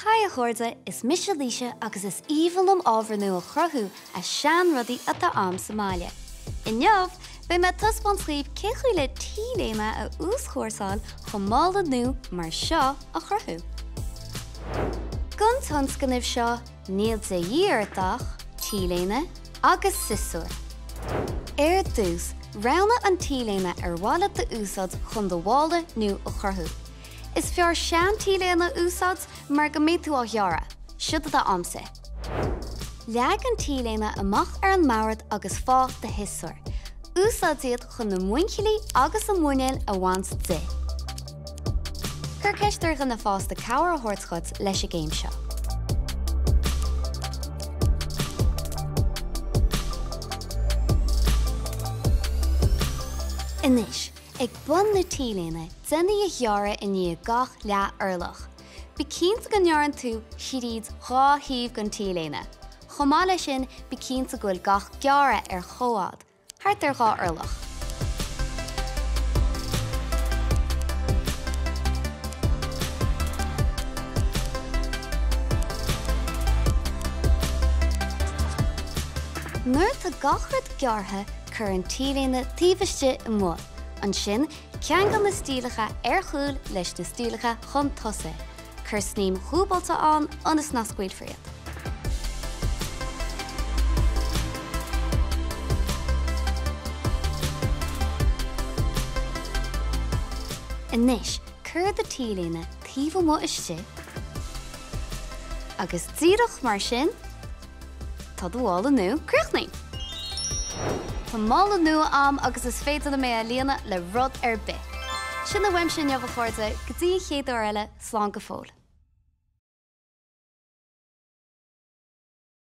Haigh a chairde, is mise Laoise agus is aoibhinn liom ábhar nua a chruthú as sean-rudaí atá a'm sa mbaile. Inniu, beidh mé ag taispeáint dhaoibh cén chaoi le t-léine a uaschúrsáil chun mála nua mar seo a chruthú. Don tionscnamh seo, níl de dhíth ort ach t-léine agus siosúr. Ar dtús, roghnaigh an t-léine ar mhaith leat a úsáid chun do mhála nua a chruthú. Is fearr sean t-léine a úsáid mar go mbeidh tú á ghearradh. Siod atá a'msa. Leag an t-léine amach ar an mbord agus faigh do shiosúir. Úsáid iad chun na muinchillí agus an muinéal a bhaint di. Cuir ceist ar dhuine fásta cabhair a thabhairt dhuit leis an gcéim seo. Anois, Ag bun na t-léine, déan í a ghearradh i ndiaidh gach leath orlach. Bí cinnte go ngearrann tú thríd dhá thaobh den t-léine. Chomh maith leis sin, bí cinnte go bhfuil gach gearradh ar chomhfhad, thart ar 2 orlach. Nuair atá gach rud gearrtha, cuir an t-léine taobh istigh amuigh. Ansin, ceangail na stiallacha ar chúl leis na stiallacha chun tosaigh. Cuir snaidhm dhúbailte ann ionas nach scaoilfear iad. Anois, cuir do t-léine taobh amuigh istigh agus díreach mar sin, Tá do mhála nua críochnaithe! Tá mála nua a'm agus is féidir liom é a líonadh le rud ar bith! Sin é uaimse inniu a chairde, go dtí an chéad uair eile, slán go fóill.